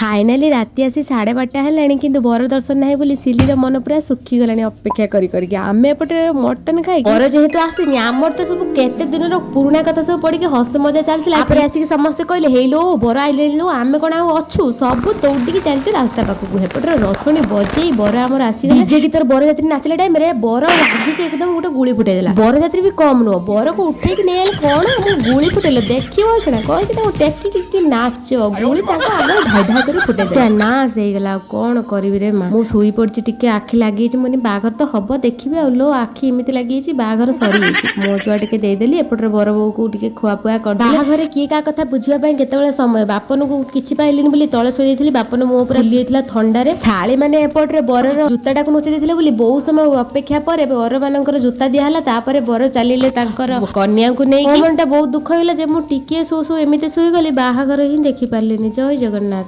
Finally ରାତି ଆସି 12:30 ହେଲାଣି, କିନ୍ତୁ ବର ଦର୍ଶନ ନାହିଁ ବୋଲି ସିଲିର ମନ ପୁରା ଶୁଖିଗଲାଣି ଅପେକ୍ଷା କରି କରିକି। ଆମେ ଏପଟେ ମଟନ ଖାଇକି, ବର ଯେହେତୁ ଆସିନି, ଆମର ତ ସବୁ କେତେ ଦିନର ପୁରୁଣା କଥା ସବୁ ପଡିକି ହସ ମଜା ଚାଲିଥିଲା। ତାପରେ ଆସିକି ସମସ୍ତେ କହିଲେ, ହେଇଲୋ, ବର ଆଇଲେଣି ଲୋ, ଆମେ କଣ ଆଉ ଅଛୁ? ସବୁ ଦୌଡ଼ିକି ଚାଲିଛୁ ରାସ୍ତା ପାଖକୁ। ହେପଟରେ ରସୁଣୀ ବଜେଇ ବର ଆମର ଆସିଗଲେ। ଡିଜେ ଗୀତର ବରଯାତ୍ରୀ ନାଚିଲା ଟାଇମରେ ବର ରାଗିକି ଏକଦମ ଗୋଟେ ଗୁଳି ଫୁଟେଇ ଦେଲା। ବରଯାତ୍ରୀ ବି କମ ନୁହଁ, ବରକୁ ଉଠେଇକି ନେଇଆଇଲେ। କଣ ମୁଁ ଗୁଳି ଫୁଟେଇଲେ ଦେଖିବ ଏଇଖିଣା କହିକି ତାକୁ ଟେକିକି କି ନାଚ, ଗୁଳି ତାଙ୍କ ଆଗରେ ଢାଇ ଢାଇ କରି ଫୁଟେଇ ଦେଲା। ନାଶ ହେଇଗଲା, ଆଉ କଣ କରିବି ରେ ମା। ମୁଁ ଶୋଇ ପଡିଛି, ଟିକେ ଆଖି ଲାଗିଯାଇଛି। ମୁଁ କହିନି ବାହାଘର ତ ହବ, ଦେଖିବି ଆଉ। ଲୋ, ଆଖି ଏମିତି ଲାଗିଯାଇଛି, ବାହାଘର ସରିଯାଇଛି। ମୋ ଛୁଆ ଟିକେ ଦେଇଦେଲି। ଏପଟରେ ବର ବୋଉକୁ ଟିକେ ଖୁଆ ପୁଆ କରିଦେଲି। ବାହାଘରେ କିଏ କାହା କଥା ବୁଝିବା ପାଇଁ କେତେବେଳେ ସମୟ। ବାପନକୁ କିଛି ପାଇଲିନି ବୋଲି ତଳେ ଶୋଇ ଦେଇଥିଲି। ବାପନ ମୁହଁ ପୁରା ଫୁଲି ଯାଇଥିଲା ଥଣ୍ଡାରେ। ଶାଳୀ ମାନେ ଏପଟରେ ବରର ଜୁତାଟାକୁ ନୁଚେଇ ଦେଇଥିଲେ ବୋଲି ବହୁତ ସମୟ ଅପେକ୍ଷା ପରେ ବର ମାନଙ୍କର ଜୁତା ଦିଆହେଲା। ତାପରେ ବର ଚାଲିଲେ ତାଙ୍କର କନ୍ୟାକୁ ନେଇକି। ମୋ ମନଟା ବହୁତ ଦୁଃଖ ହେଇଗଲା ଯେ ମୁଁ ଟିକିଏ ଶୋଉ ଶୋଉ ଏମିତି ଶୋଇଗଲି, ବାହାଘର ହିଁ ଦେଖିପାରିଲିନି। ଜୟ ଜଗନ୍ନାଥ।